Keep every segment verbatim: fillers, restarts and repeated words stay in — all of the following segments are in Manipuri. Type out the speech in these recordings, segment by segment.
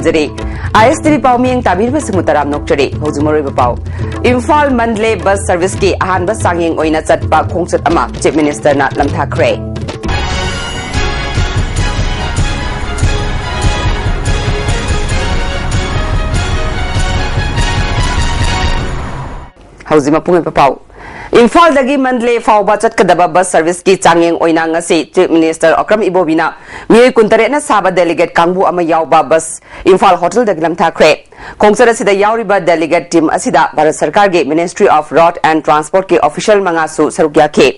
ꯇꯥꯖꯔꯤ꯫ ꯑꯥꯏ ꯑꯦꯁ ꯇꯤ ꯚꯤ ꯄꯥꯎ ꯃꯤꯠꯌꯦꯡ ꯇꯥꯕꯤꯔꯤꯕꯁꯤꯡꯕꯨ ꯇꯔꯥꯝꯅ ꯑꯣꯛꯆꯔꯤ꯫ ꯍꯧꯖꯤꯛ ꯃꯔꯨꯑꯣꯏꯕ ꯄꯥꯎ꯫ ꯏꯝꯐꯥꯜ ꯃꯟꯗꯂꯦ ꯕꯁ ꯁꯔꯚꯤꯁꯀꯤ ꯑꯍꯥꯟꯕ ꯆꯥꯡꯌꯦꯡ ꯑꯣꯏꯅ ꯆꯠꯄ ꯈꯣꯡꯆꯠ ꯑꯃ ꯆꯤꯐ ꯃꯤꯅꯤꯁꯇꯔꯅ ꯅꯝꯊꯈ꯭ꯔꯦ꯫ ꯍꯧꯖꯤꯛ ꯃꯄꯨꯡ ꯑꯣꯏꯕ ꯄꯥꯎ꯫ ꯏꯝꯐꯥꯜꯗꯒꯤ ꯃꯟꯗꯂꯦ ꯐꯥꯎꯕ ꯆꯠꯀꯗꯕ ꯕꯁ ꯁꯔꯚꯤꯁꯀꯤ ꯆꯥꯡꯌꯦꯡ ꯑꯣꯏꯅ ꯉꯁꯤ ꯆꯤꯐ ꯃꯤꯅꯤꯁꯇꯔ ꯑꯣꯀ꯭ꯔꯝ ꯏꯕꯣꯕꯤꯅ ꯃꯤꯑꯣꯏ ꯀꯨꯟꯇꯔꯦꯠꯅ ꯁꯥꯕ ꯗꯦꯂꯤꯒꯦꯠ ꯀꯥꯡꯕꯨ ꯑꯃ ꯌꯥꯎꯕ ꯕꯁ ꯏꯝꯐꯥꯜ ꯍꯣꯇꯦꯜꯗꯒꯤ ꯂꯝꯊꯥꯈ꯭ꯔꯦ꯫ ꯈꯣꯡꯆꯠ ꯑꯁꯤꯗ ꯌꯥꯎꯔꯤꯕ ꯗꯦꯂꯤꯒꯦꯠ ꯇꯤꯝ ꯑꯁꯤꯗ ꯚꯥꯔꯠ ꯁꯔꯀꯥꯔꯒꯤ Ministry of Road and Transportꯀꯤ ꯑꯣꯐꯤꯁꯤꯌꯦꯜ ꯃꯉꯥꯁꯨ ꯁꯔꯨꯛ ꯌꯥꯈꯤ꯫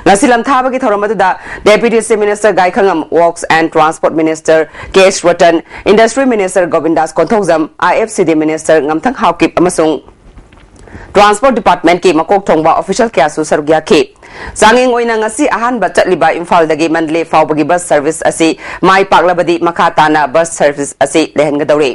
ꯉꯁꯤ ꯂꯝꯊꯥꯕꯒꯤ ꯊꯧꯔꯝ ꯑꯗꯨꯗ Deputy Chief Minister Gaikhangam, Works and Transport Minister K S Ratan, Industry Minister Govindas Konthoujam, I F C D Minister ꯉꯝꯊꯪ Haokip ꯑꯃꯁꯨꯡ Transport Departmentꯀꯤ ꯃꯀꯣꯛ ꯊꯣꯡꯕ ꯑꯣꯐꯤꯁꯤꯌꯦꯜ ꯀꯌꯥꯁꯨ ꯁꯔꯨꯛ ꯌꯥꯈꯤ꯫ ꯆꯥꯡꯌꯦꯡ ꯑꯣꯏꯅ ꯉꯁꯤ ꯑꯍꯥꯟꯕ ꯆꯠꯂꯤꯕ ꯏꯝꯐꯥꯜꯗꯒꯤ ꯃꯟꯗꯂꯦ ꯐꯥꯎꯕꯒꯤ ꯕꯁ ꯁꯔꯚꯤꯁ ꯑꯁꯤ ꯃꯥꯏ ꯄꯥꯛꯂꯕꯗꯤ ꯃꯈꯥ ꯇꯥꯅ ꯕꯁ ꯁꯔꯚꯤꯁ ꯑꯁꯤ ꯂꯩꯍꯟꯒꯗꯧꯔꯤ꯫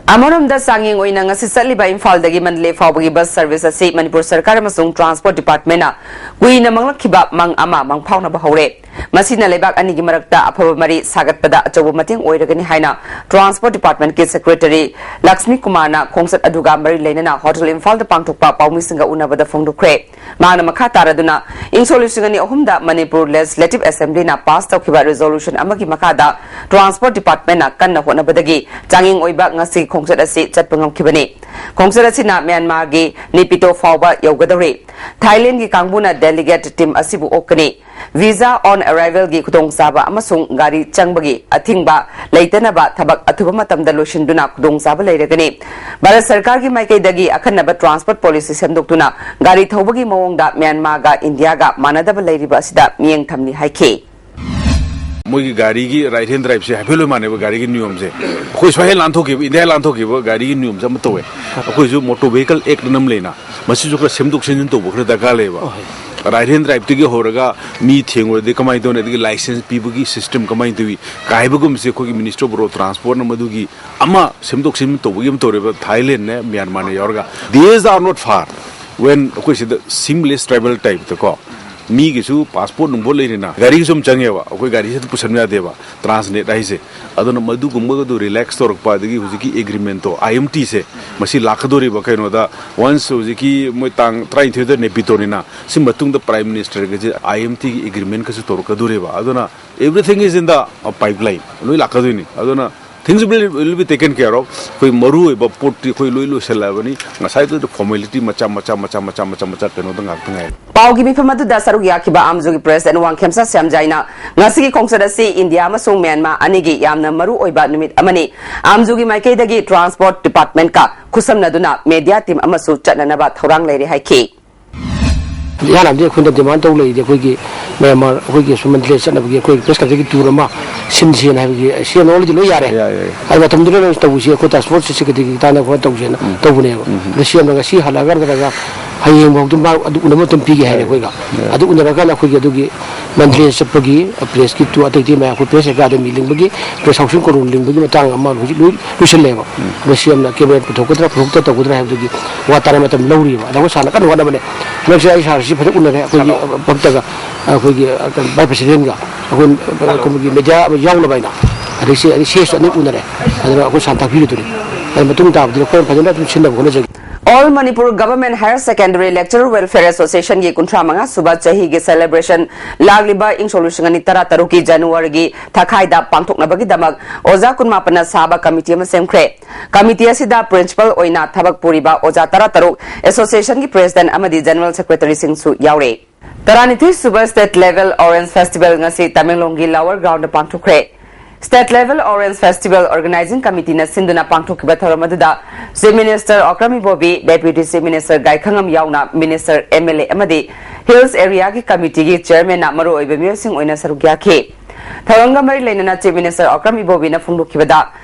ꯑꯃꯔꯣꯝꯗ, ꯆꯥꯡꯌꯦꯡ ꯑꯣꯏꯅ ꯉꯁꯤ ꯆꯠꯂꯤꯕ ꯏꯝꯐꯥꯜꯗꯒꯤ ꯃꯟꯗꯂꯦ ꯐꯥꯎꯕꯒꯤ ꯕꯁ ꯁꯔꯚꯤꯁ ꯑꯁꯤ ꯃꯅꯤꯄꯨꯔ ꯁꯔꯀꯥꯔ ꯑꯃꯁꯨꯡ ꯇ꯭ꯔꯥꯟꯁꯄꯣꯔꯠ ꯗꯤꯄꯥꯔꯠꯃꯦꯟꯅ ꯀꯨꯏꯅ ꯃꯪꯂꯛꯈꯤꯕ ꯃꯪ ꯑꯃ ꯃꯪꯐꯥꯎꯅꯕ ꯍꯧꯔꯦ꯫ ꯃꯁꯤꯅ ꯂꯩꯕꯥꯛ ꯑꯅꯤꯒꯤ ꯃꯔꯛꯇ ꯑꯐꯕ ꯃꯔꯤ ꯁꯥꯒꯠꯄꯗ ꯑꯆꯧꯕ ꯃꯇꯦꯡ ꯑꯣꯏꯔꯒꯅꯤ ꯍꯥꯏꯅ ꯇ꯭ꯔꯥꯟꯁꯄꯣꯔꯠ ꯗꯤꯄꯥꯔꯠꯃꯦꯟꯠꯀꯤ ꯁꯦꯀ꯭ꯔꯦꯇꯔꯤ ꯂꯛꯁꯃꯤ ꯀꯨꯃꯥꯔꯅ ꯈꯣꯡꯆꯠ ꯑꯗꯨꯒ ꯃꯔꯤ ꯂꯩꯅꯅ ꯍꯣꯇꯦꯜ ꯏꯝꯐꯥꯜꯗ ꯄꯥꯡꯊꯣꯛꯄ ꯄꯥꯎꯃꯤꯁꯤꯡꯒ ꯎꯅꯕꯗ ꯐꯣꯡꯗꯣꯛꯈ꯭ꯔꯦ꯫ ꯃꯍꯥꯛꯅ ꯃꯈꯥ ꯇꯥꯔꯗꯨꯅ, ꯏꯪ ꯁꯣꯛ ꯂꯤꯁꯤꯡ ꯑꯅꯤ ꯑꯍꯨꯝꯗ ꯃꯅꯤꯄꯨꯔ ꯂꯦꯖꯤꯁꯂꯦꯇꯤꯚ ꯑꯦꯁꯦꯝꯕ꯭ꯂꯤꯅ ꯄꯥꯁ ꯇꯧꯈꯤꯕ ꯔꯤꯖꯣꯂꯨꯁꯟ ꯑꯃꯒꯤ ꯃꯈꯥꯗ ꯇ꯭ꯔꯥꯟꯁꯄꯣꯔꯠ ꯗꯤꯄꯥꯔꯠꯃꯦꯟꯠꯅ ꯀꯟꯅ ꯍꯣꯠꯅꯕꯗꯒꯤ ꯆꯥꯡꯌꯦꯡ ꯑꯣꯏꯕ ꯉꯁꯤꯒꯤ ꯈꯣꯡꯆꯠ ꯑꯁꯤ ꯆꯠꯄ ꯉꯝꯈꯤꯕꯅꯤ꯫ ꯈꯣꯡꯆꯠ ꯑꯁꯤꯅ ꯃ꯭ꯌꯥꯟꯃꯥꯔꯒꯤ ꯅꯦꯄꯤꯇꯣ ꯐꯥꯎꯕ ꯌꯧꯒꯗꯧꯔꯤ꯫ ꯊꯥꯏꯂꯦꯟꯗꯒꯤ ꯀꯥꯡꯕꯨꯅ ꯗꯦꯂꯤꯒꯦꯠ ꯇꯤꯝ ꯑꯁꯤꯕꯨ ꯑꯣꯛꯀꯅꯤ꯫ Visa on arrivalꯒꯤ ꯈꯨꯗꯣꯡꯆꯥꯕ ꯑꯃꯁꯨꯡ ꯒꯥꯔꯤ ꯆꯪꯕꯒꯤ ꯑꯊꯤꯡꯕ ꯂꯩꯇꯅꯕ ꯊꯕꯛ ꯑꯊꯨꯕ ꯃꯇꯝꯗ ꯂꯣꯏꯁꯤꯟꯗꯨꯅ ꯈꯨꯗꯣꯡꯆꯥꯕ ꯂꯩꯔꯒꯅꯤ꯫ ꯚꯥꯔꯠ ꯁꯔꯀꯥꯔꯒꯤ ꯃꯥꯏꯀꯩꯗꯒꯤ ꯑꯈꯟꯅꯕ ꯇ꯭ꯔꯥꯟꯁꯄꯣꯔꯠ ꯄꯣꯂꯤꯁꯤ ꯁꯦꯝꯗꯣꯛꯇꯨꯅ ꯒꯥꯔꯤ ꯊꯧꯕꯒꯤ ꯃꯑꯣꯡꯗ ꯃ꯭ꯌꯥꯟꯃꯥꯔꯒ ꯏꯟꯗꯤꯌꯥꯒ ꯃꯥꯟꯅꯗꯕ ꯂꯩꯔꯤꯕ ꯑꯁꯤꯗ ꯃꯤꯠꯌꯦꯡ ꯊꯝꯂꯤ ꯍꯥꯏꯈꯤ꯫ ꯃꯣꯏꯒꯤ ꯒꯥꯔꯤꯒꯤ ꯔꯥꯏꯠ ꯍꯦꯟ ꯗ꯭ꯔꯥꯏꯚꯁꯦ ꯍꯥꯏꯐꯦꯠ ꯂꯣꯏ ꯃꯥꯟꯅꯩꯕ, ꯒꯥꯔꯤꯒꯤ ꯅꯤꯌꯣꯝꯁꯦ꯫ ꯑꯩꯈꯣꯏ ꯁ꯭ꯋꯥꯏ ꯍꯦꯛ ꯂꯥꯟꯊꯣꯛꯈꯤꯕ, ꯏꯟꯗꯤꯌꯥ ꯂꯥꯟꯊꯣꯛꯈꯤꯕ ꯒꯥꯔꯤꯒꯤ ꯅꯤꯌꯣꯝꯁꯦ ꯑꯃ ꯇꯧꯋꯦ꯫ ꯑꯩꯈꯣꯏꯁꯨ ꯃꯣꯇꯣꯔ ꯚꯦꯍꯤꯀꯜ ꯑꯦꯛ ꯑꯃ ꯂꯩꯅ, ꯃꯁꯤꯁꯨ ꯈꯔ ꯁꯦꯝꯗꯣꯛ ꯁꯦꯝꯖꯤꯟ ꯇꯧꯕ ꯈꯔ ꯗꯔꯀꯥꯔ ꯂꯩꯌꯦꯕ꯫ ꯔꯥꯏꯠ ꯍꯦꯟ ꯗ꯭ꯔꯥꯏꯚꯇꯒꯤ ꯍꯧꯔꯒ ꯃꯤ ꯊꯦꯡꯉꯨꯔꯗꯤ ꯀꯃꯥꯏꯅ ꯇꯧꯅꯤ, ꯑꯗꯒꯤ ꯂꯥꯏꯁꯦꯟꯁ ꯄꯤꯕꯒꯤ ꯁꯤꯁꯇꯦꯝ ꯀꯃꯥꯏꯅ ꯇꯧꯏ ꯀꯥꯏꯕꯒꯨꯝꯕꯁꯦ ꯑꯩꯈꯣꯏꯒꯤ ꯃꯤꯅꯤꯁꯇꯔ ꯑꯣꯐ ꯔꯣꯗ ꯇ꯭ꯔꯥꯟꯁꯄꯣꯔꯠꯅ ꯃꯗꯨꯒꯤ ꯑꯃ ꯁꯦꯝꯗꯣꯛ ꯁꯦꯝꯖꯤꯟ ꯇꯧꯕꯒꯤ ꯑꯃ ꯇꯧꯔꯦꯕ, ꯊꯥꯏꯂꯦꯟꯅꯦ ꯃ꯭ꯌꯥꯟꯃꯥꯔꯅ ꯌꯥꯎꯔꯒ꯫ Days are not far when ꯑꯩꯈꯣꯏ ꯁꯤꯗ seamless travel typeꯇꯀꯣ, ꯃꯤꯒꯤꯁꯨ ꯄꯥꯁꯄꯣꯔꯠ ꯅꯨꯡꯕꯣꯠ ꯂꯩꯔꯤꯅ, ꯒꯥꯔꯤꯒꯤꯁꯨ ꯑꯃ ꯆꯪꯉꯦꯕ, ꯑꯩꯈꯣꯏ ꯒꯥꯔꯤꯁꯤ ꯑꯗꯨꯝ ꯄꯨꯁꯟꯕ ꯌꯥꯗꯦꯕ ꯇ꯭ꯔꯥꯟꯁꯅꯦꯠ ꯍꯥꯏꯁꯦ꯫ ꯑꯗꯨꯅ ꯃꯗꯨꯒꯨꯝꯕꯒꯗꯨ ꯔꯤꯂꯦꯛꯁ ꯇꯧꯔꯛꯄ, ꯑꯗꯒꯤ ꯍꯧꯖꯤꯛꯀꯤ ꯑꯦꯒ꯭ꯔꯤꯃꯦꯟꯇꯣ, ꯑꯥꯏ ꯑꯦꯝ ꯇꯤꯁꯦ, ꯃꯁꯤ ꯂꯥꯛꯀꯗꯧꯔꯤꯕ ꯀꯩꯅꯣꯗ, ꯋꯟꯁ ꯍꯧꯖꯤꯛꯀꯤ ꯃꯣꯏ ꯇꯥꯡ ꯇꯔꯥꯅꯤꯊꯣꯏꯗ ꯅꯦꯄꯤꯇꯣꯅꯤꯅ, ꯁꯤ ꯃꯇꯨꯡꯗ ꯄ꯭ꯔꯥꯏꯝ ꯃꯤꯅꯤꯁꯇꯔꯒꯁꯦ ꯑꯥꯏ ꯑꯦꯝ ꯇꯤꯒꯤ ꯑꯦꯒ꯭ꯔꯤꯃꯦꯟ ꯀꯁꯨ ꯇꯧꯔꯛꯀꯗꯧꯔꯤꯕ꯫ ꯑꯗꯨꯅ everything is in the pipeline, ꯂꯣꯏ ꯂꯥꯛꯀꯗꯣꯏꯅꯤ꯫ ꯑꯗꯨꯅ things will, will be taken care of꯫ ꯑꯩꯈꯣꯏ ꯃꯔꯨ ꯑꯣꯏꯕ ꯄꯣꯠꯇꯤ ꯑꯩꯈꯣꯏ ꯂꯣꯏ ꯂꯣꯏꯁꯤꯜꯂꯛꯑꯕꯅꯤ꯫ ꯉꯁꯥꯏꯗꯨꯗ ꯐꯣꯔꯃꯦꯂꯤꯇꯤ ꯃꯆꯥ ꯃꯆꯥ ꯃꯆꯥ ꯃꯆꯥ ꯃꯆꯥ ꯃꯆꯥ ꯀꯩꯅꯣꯗ ꯉꯥꯛꯇ ꯉꯥꯏꯔꯦ꯫ ꯄꯥꯎꯒꯤ ꯃꯤꯐꯝ ꯑꯗꯨꯗ ꯁꯔꯨꯛ ꯌꯥꯈꯤꯕ ꯑꯥꯝꯖꯨꯒꯤ ꯄ꯭ꯔꯦꯁꯤꯗꯦꯟ ꯋꯥꯡꯈꯦꯝꯁꯥ ꯁ꯭ꯌꯥꯝꯖꯥꯏꯅ ꯉꯁꯤꯒꯤ ꯈꯣꯡꯆꯠ ꯑꯁꯤ ꯏꯟꯗꯤꯌꯥ ꯑꯃꯁꯨꯡ ꯃ꯭ꯌꯥꯟꯃꯥꯔ ꯑꯅꯤꯒꯤ ꯌꯥꯝꯅ ꯃꯔꯨ ꯑꯣꯏꯕ ꯅꯨꯃꯤꯠ ꯑꯃꯅꯤ꯫ ꯑꯥꯝꯖꯨꯒꯤ ꯃꯥꯏꯀꯩꯗꯒꯤ ꯇ꯭ꯔꯥꯟꯁꯄꯣꯔꯠ ꯗꯤꯄꯥꯔꯠꯃꯦꯟꯠꯀ ꯈꯨꯠꯁꯝꯅꯗꯨꯅ ꯃꯦꯗꯤꯌꯥ ꯇꯤꯝ ꯑꯃꯁꯨ ꯆꯠꯅꯅꯕ ꯊꯧꯔꯥꯡ ꯂꯩꯔꯦ ꯍꯥꯏꯈꯤ꯫ ꯏꯍꯥꯟ ꯍꯥꯟꯕꯗꯤ ꯑꯩꯈꯣꯏꯅ ꯗꯤꯃꯥꯟ ꯇꯧ ꯂꯩꯔꯤꯗꯤ ꯑꯩꯈꯣꯏꯒꯤ ꯃꯌꯥꯝ ꯑꯩꯈꯣꯏꯒꯤ ꯁꯨꯃꯟ ꯗꯤꯜꯂꯤ ꯆꯠꯅꯕꯒꯤ ꯑꯩꯈꯣꯏ ꯄ꯭ꯔꯦꯁ ꯀ꯭ꯂꯕꯇꯒꯤ ꯇꯨꯔ ꯑꯃ ꯁꯤꯟꯁꯦꯅ ꯍꯥꯏꯕꯒꯤ ꯁꯤ ꯑꯦꯝ ꯑꯣꯜꯔꯦꯗꯤ ꯂꯣꯏ ꯌꯥꯔꯦ꯫ ꯌꯥꯏ, ꯌꯥꯏ꯫ ꯑꯗꯨ ꯃꯇꯝꯗꯨꯗ ꯅꯪ ꯇꯧꯁꯤ ꯑꯩꯈꯣꯏ ꯇ꯭ꯔꯥꯟꯁꯄꯣꯔꯠ ꯁꯤꯁꯤ ꯀꯩꯗꯒꯤ ꯇꯥꯟꯅ ꯈꯣꯠꯅ ꯇꯧꯁꯦꯅ ꯇꯧꯕꯅꯦꯕ꯫ ꯑꯗꯣ ꯁꯤ ꯑꯦꯝꯅ ꯉꯁꯤ ꯍꯜꯂꯛꯑꯒ ꯅꯠꯇ꯭ꯔꯒ ꯍꯌꯦꯡ ꯐꯥꯎꯗ ꯃꯥ ꯑꯗꯨ ꯎꯅꯕ ꯃꯇꯝ ꯄꯤꯒꯦ ꯍꯥꯏꯔꯦ ꯑꯩꯈꯣꯏꯒ꯫ ꯑꯗꯨ ꯎꯅꯔꯀꯥꯟꯗ ꯑꯩꯈꯣꯏꯒꯤ ꯑꯗꯨꯒꯤ ꯃꯟꯗꯂꯦ ꯆꯠꯄꯒꯤ ꯄ꯭ꯔꯦꯁꯀꯤ ꯇꯨꯔ ꯑꯇꯩ ꯑꯇꯩ ꯃꯌꯥꯝ ꯑꯩꯈꯣꯏ ꯄ꯭ꯔꯦꯁ ꯑꯦꯀꯥꯗꯃꯤ ꯂꯤꯡꯕꯒꯤ ꯄ꯭ꯔꯦꯁ ꯍꯥꯎꯁꯤꯡ ꯀꯣꯔꯣꯟ ꯂꯤꯡꯕꯒꯤ ꯃꯇꯥꯡ ꯑꯃ ꯍꯧꯖꯤꯛ ꯂꯣꯏ ꯂꯣꯏꯁꯤꯜꯂꯦꯕ꯫ ꯑꯗꯣ ꯁꯤ ꯑꯦꯝꯅ ꯀꯦꯕꯤꯅꯦꯠ ꯄꯨꯊꯣꯛꯀꯗ꯭ꯔꯥ ꯄꯨꯊꯣꯛꯇ ꯇꯧꯒꯗ꯭ꯔꯥ ꯍꯥꯏꯕꯗꯨꯒꯤ ꯋꯥ ꯇꯥꯔ ꯃꯇꯝ ꯂꯧꯔꯤꯕ꯫ ꯑꯗꯣ ꯑꯩꯈꯣꯏ ꯁꯥꯔꯅ ꯀꯟꯅ ꯍꯣꯠꯅꯕꯅꯦ꯫ ꯍꯟꯗꯛꯁꯦ ꯑꯩ ꯁꯥꯔꯁꯤ ꯐꯖꯅ ꯎꯅꯔꯦ ꯑꯩꯈꯣꯏꯒꯤ ꯄꯛꯇꯒ ꯑꯩꯈꯣꯏꯒꯤ ꯚꯥꯏꯁ ꯄ꯭ꯔꯦꯁꯤꯗꯦꯟꯒ ꯑꯩꯈꯣꯏ ꯑꯩꯈꯣꯏꯒꯤ ꯃꯦꯗꯤꯌꯥ ꯑꯃ ꯌꯥꯎꯅꯕ ꯍꯥꯏꯅ꯫ ꯑꯗꯩ ꯁꯤ ꯑꯅꯤ ꯁꯦꯁ ꯑꯅꯤ ꯎꯅꯔꯦ꯫ ꯑꯗꯨꯅ ꯑꯩꯈꯣꯏ ꯁꯥꯔ ꯇꯥꯛꯄꯤꯔꯗꯨꯅꯤ꯫ ꯑꯗꯨ ꯃꯇꯨꯡ ꯇꯥꯕꯗꯨꯗꯤ ꯑꯩꯈꯣꯏꯅ ꯐꯖꯅ ꯑꯗꯨꯝ ꯁꯤꯟꯅꯕ ꯍꯣꯠꯅꯖꯒꯦ꯫ All Manipur Government Higher Secondary Lecturer Welfare Association ꯒꯤ ꯀꯨꯟꯊ꯭ꯔꯥ ꯃꯉꯥ ꯁꯨꯕ ꯆꯍꯤꯒꯤ celebration ꯂꯥꯛꯂꯤꯕ ꯏꯪ ꯁꯣꯛ ꯂꯤꯁꯤꯡ ꯑꯅꯤ ꯇꯔꯥ ꯇꯔꯨꯛꯀꯤ January ꯒꯤ ꯊꯥꯈꯥꯏꯗ ꯄꯥꯡꯊꯣꯛꯅꯕꯒꯤꯗꯃꯛ ꯑꯣꯖꯥ ꯀꯨꯟꯃꯥꯄꯟꯅ ꯁꯥꯕ committee ꯑꯃ ꯁꯦꯝꯈ꯭ꯔꯦ꯫ Committee ꯑꯁꯤꯗ principal ꯑꯣꯏꯅ ꯊꯕꯛ ꯄꯨꯔꯤꯕ ꯑꯣꯖꯥ ꯇꯔꯥ ꯇꯔꯨꯛ, association ꯒꯤ president ꯑꯃꯗꯤ general secretary ꯁꯤꯡꯁꯨ ꯌꯥꯎꯔꯦ꯫ ꯇꯔꯥꯅꯤꯊꯣꯏ ꯁꯨꯕ State Level Orange Festival ꯉꯁꯤ ꯇꯃꯦꯡꯂꯣꯡꯒꯤ Lower Ground ꯗ ꯄꯥꯡꯊꯣꯛꯈ꯭ꯔꯦ꯫ State Level Orange Festival Organizing Committee ꯅ ꯁꯤꯟꯗꯨꯅ ꯄꯥꯡꯊꯣꯛꯈꯤꯕ ꯊꯧꯔꯝ ꯑꯗꯨꯗ Chief Minister ꯑꯣꯀ꯭ꯔꯝ ꯏꯕꯣꯕꯤ, Deputy Chief Minister ꯒꯥꯏꯈꯉꯝ ꯌꯥꯎꯅ Minister, M L A ꯑꯃꯗꯤ Hills Area ꯒꯤ committee ꯒꯤ chairman ꯅ ꯃꯔꯨꯑꯣꯏꯕ ꯃꯤꯑꯣꯏꯁꯤꯡ ꯑꯣꯏꯅ ꯁꯔꯨꯛ ꯌꯥꯈꯤ꯫ ꯊꯧꯔꯝꯒ ꯃꯔꯤ ꯂꯩꯅꯅ Chief Minister ꯑꯣꯀ꯭ꯔꯝ ꯏꯕꯣꯕꯤꯅ ꯐꯣꯡꯗꯣꯛꯈꯤꯕꯗ,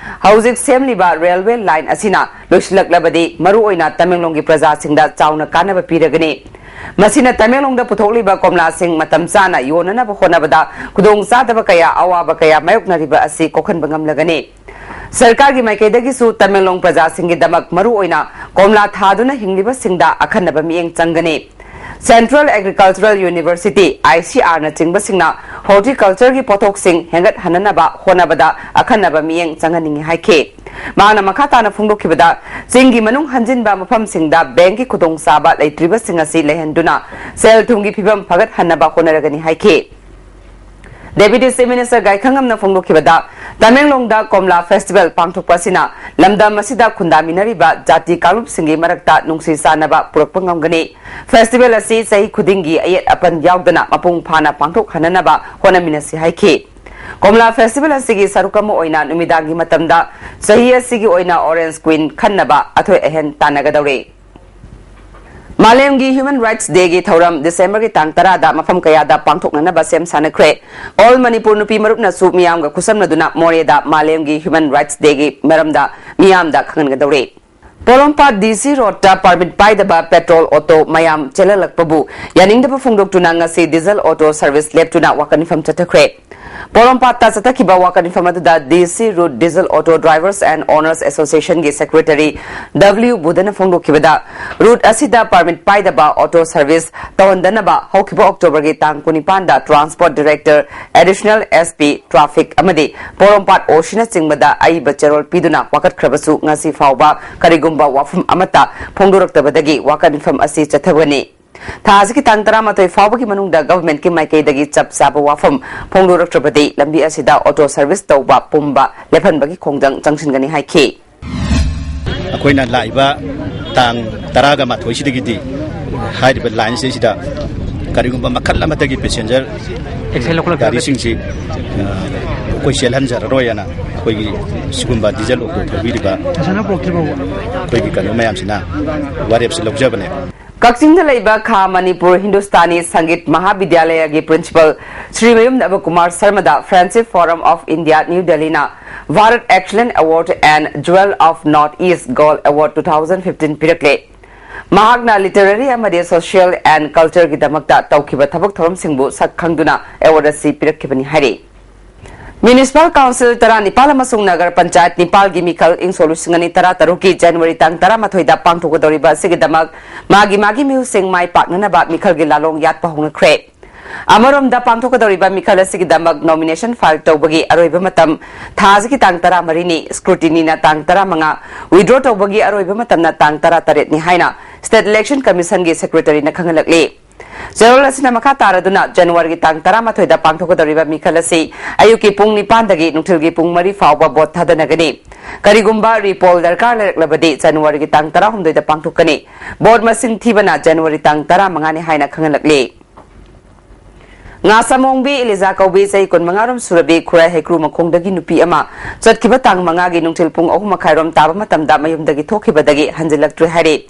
ꯍꯧꯖꯤꯛ ꯁꯦꯝꯂꯤꯕ railway line ꯑꯁꯤꯅ ꯂꯣꯏꯁꯤꯜꯂꯛꯂꯕꯗꯤ ꯃꯔꯨꯑꯣꯏꯅ ꯇꯃꯦꯡꯂꯣꯡꯒꯤ ꯄ꯭ꯔꯖꯥꯁꯤꯡꯗ ꯆꯥꯎꯅ ꯀꯥꯟꯅꯕ ꯄꯤꯔꯒꯅꯤ꯫ ꯃꯁꯤꯅ ꯇꯃꯦꯡꯂꯣꯡꯗ ꯄꯨꯊꯣꯛꯂꯤꯕ ꯀꯣꯝꯂꯥꯁꯤꯡ ꯃꯇꯝ ꯆꯥꯅ ꯌꯣꯟꯅꯅꯕ ꯍꯣꯠꯅꯕꯗ ꯈꯨꯗꯣꯡꯆꯥꯗꯕ ꯀꯌꯥ, ꯑꯋꯥꯕ ꯀꯌꯥ ꯃꯥꯌꯣꯛꯅꯔꯤꯕ ꯑꯁꯤ ꯀꯣꯛꯍꯟꯕ ꯉꯝꯂꯒꯅꯤ꯫ ꯁꯔꯀꯥꯔꯒꯤ ꯃꯥꯏꯀꯩꯗꯒꯤꯁꯨ ꯇꯃꯦꯡꯂꯣꯡ ꯄ꯭ꯔꯖꯥꯁꯤꯡꯒꯤꯗꯃꯛ ꯃꯔꯨꯑꯣꯏꯅ ꯀꯣꯝꯂꯥ ꯊꯥꯗꯨꯅ ꯍꯤꯡꯂꯤꯕꯁꯤꯡꯗ ꯑꯈꯟꯅꯕ ꯃꯤꯠꯌꯦꯡ ꯆꯪꯒꯅꯤ꯫ Central Agricultural University, I C R ꯅꯆꯤꯡꯕꯁꯤꯡꯅ horticultureꯒꯤ ꯄꯣꯠꯊꯣꯛꯁꯤꯡ ꯍꯦꯟꯒꯠꯍꯟꯅꯅꯕ ꯍꯣꯠꯅꯕꯗ ꯑꯈꯟꯅꯕ ꯃꯤꯠꯌꯦꯡ ꯆꯪꯍꯟꯅꯤꯡꯏ ꯍꯥꯏꯈꯤ꯫ ꯃꯍꯥꯛꯅ ꯃꯈꯥ ꯇꯥꯅ ꯐꯣꯡꯗꯣꯛꯈꯤꯕꯗ, ꯆꯤꯡꯒꯤ ꯃꯅꯨꯡ ꯍꯟꯖꯤꯟꯕ ꯃꯐꯝꯁꯤꯡꯗ bankꯀꯤ ꯈꯨꯗꯣꯡꯆꯥꯕ ꯂꯩꯇ꯭ꯔꯤꯕꯁꯤꯡ ꯑꯁꯤ ꯂꯩꯍꯟꯗꯨꯅ ꯁꯦꯜ ꯊꯨꯝꯒꯤ ꯐꯤꯕꯝ ꯐꯒꯠꯍꯟꯅꯕ ꯍꯣꯠꯅꯔꯒꯅꯤ ꯍꯥꯏꯈꯤ꯫ Deputy Chief Minister ꯒꯥꯏꯈꯪꯉꯝꯅ ꯐꯣꯡꯗꯣꯛꯈꯤꯕꯗ, ꯇꯃꯦꯡꯂꯣꯡꯗ ꯀꯣꯝꯂꯥ festival ꯄꯥꯡꯊꯣꯛꯄ ꯑꯁꯤꯅ ꯂꯝꯗꯝ ꯑꯁꯤꯗ ꯈꯨꯟꯗꯥꯃꯤꯟꯅꯔꯤꯕ ꯖꯥꯇꯤ ꯀꯥꯡꯂꯨꯞꯁꯤꯡꯒꯤ ꯃꯔꯛꯇ ꯅꯨꯡꯁꯤ ꯆꯥꯟꯅꯕ ꯄꯨꯔꯛꯄ ꯉꯝꯒꯅꯤ꯫ Festival ꯑꯁꯤ ꯆꯍꯤ ꯈꯨꯗꯤꯡꯒꯤ ꯑꯌꯦꯠ ꯑꯄꯟ ꯌꯥꯎꯗꯅ ꯃꯄꯨꯡ ꯐꯥꯅ ꯄꯥꯡꯊꯣꯛꯍꯟꯅꯅꯕ ꯍꯣꯠꯅꯃꯤꯟꯅꯁꯤ ꯍꯥꯏꯈꯤ꯫ ꯀꯣꯝꯂꯥ festival ꯑꯁꯤꯒꯤ ꯁꯔꯨꯛ ꯑꯃ ꯑꯣꯏꯅ ꯅꯨꯃꯤꯗꯥꯡꯒꯤ ꯃꯇꯝꯗ ꯆꯍꯤ ꯑꯁꯤꯒꯤ ꯑꯣꯏꯅ Orange Queen ꯈꯟꯅꯕ ꯑꯊꯣꯏ ꯑꯍꯦꯟ ꯇꯥꯟꯅꯒꯗꯧꯔꯤ꯫ ꯃꯥꯂꯦꯝꯒꯤ Human Rights Dayꯒꯤ ꯊꯧꯔꯝ Decemberꯒꯤ ꯇꯥꯡ ꯇꯔꯥꯗ ꯃꯐꯝ ꯀꯌꯥꯗ ꯄꯥꯡꯊꯣꯛꯅꯅꯕ ꯁꯦꯝ ꯁꯥꯅꯈ꯭ꯔꯦ꯫ All ꯃꯅꯤꯄꯨꯔ ꯅꯨꯄꯤ ꯃꯔꯨꯞꯅꯁꯨ ꯃꯤꯌꯥꯝꯒ ꯈꯨꯠꯁꯝꯅꯗꯨꯅ ꯃꯣꯔꯦꯗ ꯃꯥꯂꯦꯝꯒꯤ Human Rights Dayꯒꯤ ꯃꯔꯝꯗ ꯃꯤꯌꯥꯝꯗ ꯈꯪꯍꯟꯒꯗꯧꯔꯤ꯫ ꯄꯣꯔꯣꯝꯄꯥꯠ D C roadꯇ permit ꯄꯥꯏꯗꯕ petrol auto ꯃꯌꯥꯝ ꯆꯦꯜꯍꯜꯂꯛꯄꯕꯨ ꯌꯥꯅꯤꯡꯗꯕ ꯐꯣꯡꯗꯣꯛꯇꯨꯅ ꯉꯁꯤ diesel auto service ꯂꯦꯞꯇꯨꯅ ꯋꯥꯀꯠ ꯃꯤꯐꯝ ꯆꯠꯊꯈ꯭ꯔꯦ꯫ ꯄꯣꯔꯣꯝꯄꯥꯠꯇ ꯆꯠꯊꯈꯤꯕ ꯋꯥꯀꯠ ꯃꯤꯐꯝ ꯑꯗꯨꯗ D C Road Diesel Auto Drivers and Owners Associationꯒꯤ secretary W ꯕꯨꯙꯅ ꯐꯣꯡꯗꯣꯛꯈꯤꯕꯗ, route ꯑꯁꯤꯗ permit ꯄꯥꯏꯗꯕ auto service ꯇꯧꯍꯟꯗꯅꯕ ꯍꯧꯈꯤꯕ Octoberꯒꯤ ꯇꯥꯡ ꯀꯨꯟꯅꯤꯄꯥꯟꯗ Transport Director, Additional S P Traffic ꯑꯃꯗꯤ ꯄꯣꯔꯣꯝꯄꯥꯠ O Cꯅꯆꯤꯡꯕꯗ ꯑꯏꯕ ꯆꯦꯔꯣꯜ ꯄꯤꯗꯨꯅ ꯋꯥꯀꯠꯈ꯭ꯔꯕꯁꯨ ꯉꯁꯤ ꯐꯥꯎꯕ ꯀꯔꯤꯒꯨꯝꯕ ꯋꯥꯐꯝ ꯑꯃꯠꯇ ꯐꯣꯡꯗꯣꯔꯛꯇꯕꯗꯒꯤ ꯋꯥꯀꯠ ꯃꯤꯐꯝ ꯑꯁꯤ ꯆꯠꯊꯕꯅꯤ꯫ ꯊꯥ ꯑꯁꯤꯒꯤ ꯇꯥꯡ ꯇꯔꯥꯃꯥꯊꯣꯏ ꯐꯥꯎꯕꯒꯤ ꯃꯅꯨꯡꯗ governmentꯀꯤ ꯃꯥꯏꯀꯩꯗꯒꯤ ꯆꯞ ꯆꯥꯕ ꯋꯥꯐꯝ ꯐꯣꯡꯗꯣꯔꯛꯇ꯭ꯔꯕꯗꯤ ꯂꯝꯕꯤ ꯑꯁꯤꯗ auto service ꯇꯧꯕ ꯄꯨꯝꯕ ꯂꯦꯞꯍꯟꯕꯒꯤ ꯈꯣꯡꯖꯪ ꯆꯪꯁꯤꯟꯒꯅꯤ ꯍꯥꯏꯈꯤ꯫ ꯑꯩꯈꯣꯏꯅ ꯂꯥꯛꯏꯕ ꯇꯥꯡ ꯇꯔꯥꯒ ꯃꯥꯊꯣꯏꯁꯤꯗꯒꯤꯗꯤ ꯍꯥꯏꯔꯤꯕ lineꯁꯤꯗꯩꯁꯤꯗ ꯀꯔꯤꯒꯨꯝꯕ ꯃꯈꯜ ꯑꯃꯠꯇꯒꯤ passenger Action ꯂꯧꯈꯠꯂꯛꯇ꯭ꯔꯒꯗꯤ ꯒꯥꯔꯤꯁꯤꯡꯁꯤ, ꯑ, ꯑꯩꯈꯣꯏ ꯆꯦꯜꯍꯟꯖꯔꯔꯣꯏꯅ ꯑꯩꯈꯣꯏꯒꯤ ꯁꯤꯒꯨꯝꯕ diesel auto ꯊꯧꯕꯤꯔꯤꯕ ꯄꯩꯁꯥꯅ ꯄꯨꯔꯛꯇ꯭ꯔꯤꯕ ꯑꯩꯈꯣꯏꯒꯤ ꯀꯩꯅꯣ ꯃꯌꯥꯝꯁꯤꯅ ꯋꯥꯔꯦꯞꯁꯤ ꯂꯧꯖꯕꯅꯦ꯫ ꯀꯛꯆꯤꯡꯗ ꯂꯩꯕ ꯈꯥ ꯃꯅꯤꯄꯨꯔ ꯍꯤꯟꯗꯨꯁꯇꯥꯅꯤ ꯁꯪꯒꯤꯠ ꯃꯍꯥꯕꯤꯗ꯭ꯌꯥꯂꯌꯒꯤ principal ꯁ꯭ꯔꯤ ꯃꯌꯨꯝ ꯅꯕꯀꯨꯃꯥꯔ ꯁꯔꯃꯗ Friendship Forum of India, New Delhi ꯅ Bharat Excellence Award and Jewel of North East Gold Award two thousand fifteen ꯄꯤꯔꯛꯂꯦ꯫ ꯃꯍꯥꯛꯅ literary ꯑꯃꯗꯤ social and culture ꯒꯤꯗꯃꯛꯇ ꯇꯧꯈꯤꯕ ꯊꯕꯛ ꯊꯧꯔꯝꯁꯤꯡꯕꯨ ꯁꯛ ꯈꯪꯗꯨꯅ award ꯑꯁꯤ ꯄꯤꯔꯛꯈꯤꯕꯅꯤ ꯍꯥꯏꯔꯤ꯫ Municipal Council ꯇꯔꯥꯅꯤꯄꯥꯜ ꯑꯃꯁꯨꯡ ꯅꯒꯔ ꯄꯟꯆꯥꯌꯠ ꯅꯤꯄꯥꯜꯒꯤ ꯃꯤꯈꯜ ꯏꯪꯁꯣꯛ ꯂꯤꯁꯤꯡ ꯑꯅꯤ ꯇꯔꯥꯇꯔꯨꯛꯀꯤ January ꯇꯥꯡ ꯇꯔꯥꯃꯥꯊꯣꯏꯗ ꯄꯥꯡꯊꯣꯛꯀꯗꯧꯔꯤꯕ ꯑꯁꯤꯒꯤꯗꯃꯛ ꯃꯥꯒꯤ ꯃꯥꯒꯤ ꯃꯤꯍꯨꯠꯁꯤꯡ ꯃꯥꯏ ꯄꯥꯛꯅꯅꯕ ꯃꯤꯈꯜꯒꯤ ꯂꯥꯂꯣꯡ ꯌꯥꯠꯄ ꯍꯧꯅꯈ꯭ꯔꯦ꯫ ꯑꯃꯔꯣꯝꯗ, ꯄꯥꯡꯊꯣꯛꯀꯗꯧꯔꯤꯕ ꯃꯤꯈꯜ ꯑꯁꯤꯒꯤꯗꯃꯛ nomination file ꯇꯧꯕꯒꯤ ꯑꯔꯣꯏꯕ ꯃꯇꯝ ꯊꯥ ꯑꯁꯤꯒꯤ ꯇꯥꯡ ꯇꯔꯥꯃꯔꯤꯅꯤ, scrutiny ꯅ ꯇꯥꯡ ꯇꯔꯥꯃꯉꯥ, withdraw ꯇꯧꯕꯒꯤ ꯑꯔꯣꯏꯕ ꯃꯇꯝꯅ ꯇꯥꯡ ꯇꯔꯥꯇꯔꯦꯠꯅꯤ ꯍꯥꯏꯅ State Election Commission ꯒꯤ Secretary ꯅ ꯈꯪꯍꯜꯂꯛꯂꯤ꯫ ꯆꯦꯔꯣꯜ ꯑꯁꯤꯅ ꯃꯈꯥ ꯇꯥꯔꯗꯨꯅ January ꯒꯤ ꯇꯥꯡ ꯇꯔꯥꯃꯥꯊꯣꯏꯗ ꯄꯥꯡꯊꯣꯛꯀꯗꯧꯔꯤꯕ ꯃꯤꯈꯜ ꯑꯁꯤ ꯑꯌꯨꯛꯀꯤ ꯄꯨꯡ ꯅꯤꯄꯥꯟꯗꯒꯤ ꯅꯨꯡꯊꯤꯜꯒꯤ ꯄꯨꯡ ꯃꯔꯤ ꯐꯥꯎꯕ vote ꯊꯥꯗꯅꯒꯅꯤ꯫ ꯀꯔꯤꯒꯨꯝꯕ repoll ꯗꯔꯀꯥꯔ ꯂꯩꯔꯛꯂꯕꯗꯤ January ꯒꯤ ꯇꯥꯡ ꯇꯔꯥꯍꯨꯝꯗꯣꯏꯗ ꯄꯥꯡꯊꯣꯛꯀꯅꯤ꯫ Vote ꯃꯁꯤꯡ ꯊꯤꯕꯅ January ꯇꯥꯡ ꯇꯔꯥꯃꯉꯥꯅꯤ ꯍꯥꯏꯅ ꯈꯪꯍꯜꯂꯛꯂꯤ꯫ ꯉꯥꯁꯥꯃꯣꯡꯕꯤ ꯏꯂꯤꯖꯥ ꯀꯧꯕꯤ ꯆꯍꯤ ꯀꯨꯟꯃꯉꯥ ꯔꯣꯝ ꯁꯨꯔꯕꯤ ꯈꯨꯔꯥꯏ ꯍꯩꯀ꯭ꯔꯨ ꯃꯈꯣꯡꯗꯒꯤ ꯅꯨꯄꯤ ꯑꯃ ꯆꯠꯈꯤꯕ ꯇꯥꯡ ꯃꯉꯥꯒꯤ ꯅꯨꯡꯊꯤꯜ ꯄꯨꯡ ꯑꯍꯨꯝ ꯃꯈꯥꯏ ꯔꯣꯝ ꯇꯥꯕ ꯃꯇꯝꯗ ꯃꯌꯨꯝꯗꯒꯤ ꯊꯣꯛꯈꯤꯕꯗꯒꯤ ꯍꯟꯖꯤꯜꯂꯛꯇ꯭ꯔꯦ ꯍꯥꯏꯔꯤ꯫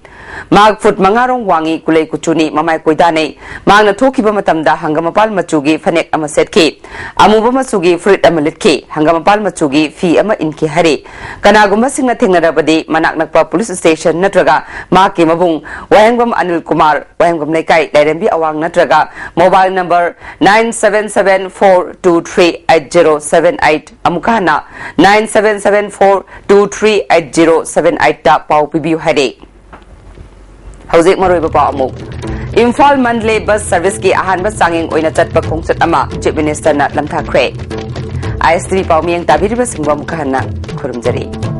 ꯃꯍꯥꯛ ꯐꯨꯠ ꯃꯉꯥ ꯔꯣꯝ ꯋꯥꯡꯉꯤ, ꯀꯨꯂꯩ ꯀꯨꯆꯨꯅꯤ, ꯃꯃꯥꯏ ꯀꯣꯏꯗꯥꯅꯩ꯫ ꯃꯍꯥꯛꯅ ꯊꯣꯛꯈꯤꯕ ꯃꯇꯝꯗ ꯍꯪꯒꯥꯝ ꯃꯄꯥꯜ ꯃꯆꯨꯒꯤ ꯐꯅꯦꯛ ꯑꯃ ꯁꯦꯠꯈꯤ, ꯑꯃꯨꯕ ꯃꯆꯨꯒꯤ ꯐꯨꯔꯤꯠ ꯑꯃ ꯂꯤꯠꯈꯤ, ꯍꯪꯒꯥꯝ ꯃꯄꯥꯜ ꯃꯆꯨꯒꯤ ꯐꯤ ꯑꯃ ꯏꯟꯈꯤ ꯍꯥꯏꯔꯤ꯫ ꯀꯅꯥꯒꯨꯝꯕꯁꯤꯡꯅ ꯊꯦꯡꯅꯔꯕꯗꯤ ꯃꯅꯥꯛ ꯅꯛꯄ police station ꯅꯠꯇ꯭ꯔꯒ ꯃꯍꯥꯛꯀꯤ ꯃꯕꯨꯡ ꯋꯥꯍꯦꯡꯕꯝ ꯑꯅꯤꯜ ꯀꯨꯃꯥꯔ, ꯋꯥꯍꯦꯡꯕꯝ ꯂꯩꯀꯥꯏ, ꯂꯥꯏꯔꯦꯝꯕꯤ ꯑꯋꯥꯡ ꯅꯠꯇ꯭ꯔꯒ mobile number nine seven seven four two three eight zero seven eight, ꯑꯃꯨꯛꯀ ꯍꯟꯅ nine seven seven four two three eight zero seven eight ꯇ ꯄꯥꯎ ꯄꯤꯕꯤꯌꯨ ꯍꯥꯏꯔꯤ꯫ ꯍꯧꯖꯤꯛ ꯃꯔꯨꯑꯣꯏꯕ ꯄꯥꯎ ꯑꯃꯨꯛ꯫ ꯏꯝꯐꯥꯜ ꯃꯟꯗꯂꯦ bus service ꯀꯤ ꯑꯍꯥꯟꯕ ꯆꯥꯡꯌꯦꯡ ꯑꯣꯏꯅ ꯆꯠꯄ ꯈꯣꯡꯆꯠ ꯑꯃ Chief Minister ꯅ ꯂꯝꯊꯥꯈ꯭ꯔꯦ꯫ ISTV ꯄꯥꯎ ꯃꯤꯌꯦꯡ ꯇꯥꯕꯤꯔꯤꯕꯁꯤꯡꯕꯨ ꯑꯃꯨꯛꯀ ꯍꯟꯅ ꯈꯨꯔꯨꯝꯖꯔꯤ꯫